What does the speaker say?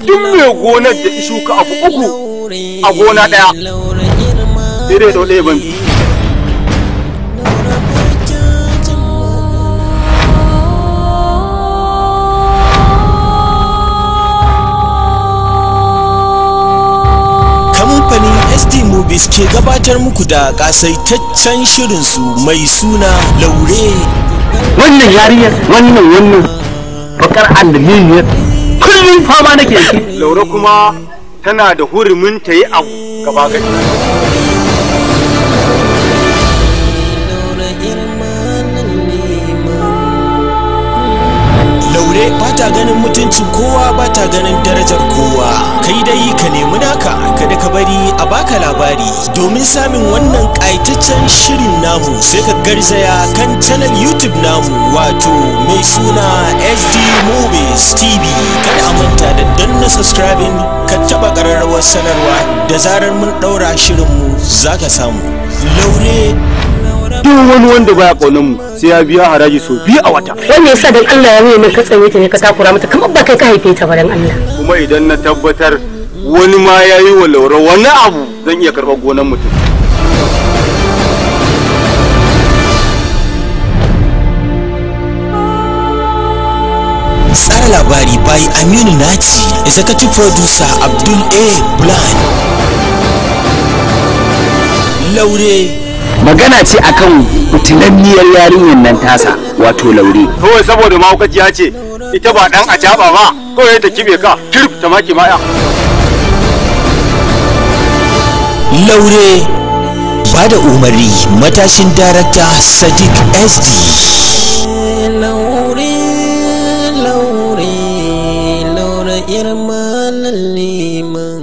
Duk mai gonar da shuka abu uku a gona ɗaya sai dai ɗau ɗaya ban. Kamfanin SD Movies ke gabatar muku da kasaitaccen shirinsu mai suna Laure. Wannan yarinyar, wannan bakar annabiyar kullum fama nake yi. Laure kuma tana da hurumin ta yi abu gaba gadi. Laure ba ta ganin mutuncin kowa, ba ta ganin darajar kowa. Kai dai ka nemi naka, kada ka bari a baka labari. Domin samun wannan ƙayataccen shirin namu sai ka garzaya kan channel YouTube namu wato mai suna SD Movies TV. Kada a manta da danna subscribing, ka taɓa ƙararrawar sanarwa, da zarar mun ɗaura shirinmu za ka samu. Laure. Duk wani wanda baya kaunar mu sai ya biya haraji sau 2 a wata. Wanda yasa dan Allah ya nuna ka tsare ta ne ka takura mata kamar ba kai ka haife ta ba dan Allah. Kuma idan na tabbatar wani ma ya yi wa Laure wani abu zan iya karɓar gonar mutum. Tsara labari by Aminu Naci, executive producer Abdul A. Blan. Laure. Magana ce akan fitinanniyar yarinyar nan tasa wato Laure. Kawai saboda mahaukaciya ce ita ba dan acaba ba, kawai ta kibe ka kirf ta maki maya. Laure. Ba da umarni matashin darakta Sadiq SD. Laure, Laure, Laure, irmanin liman.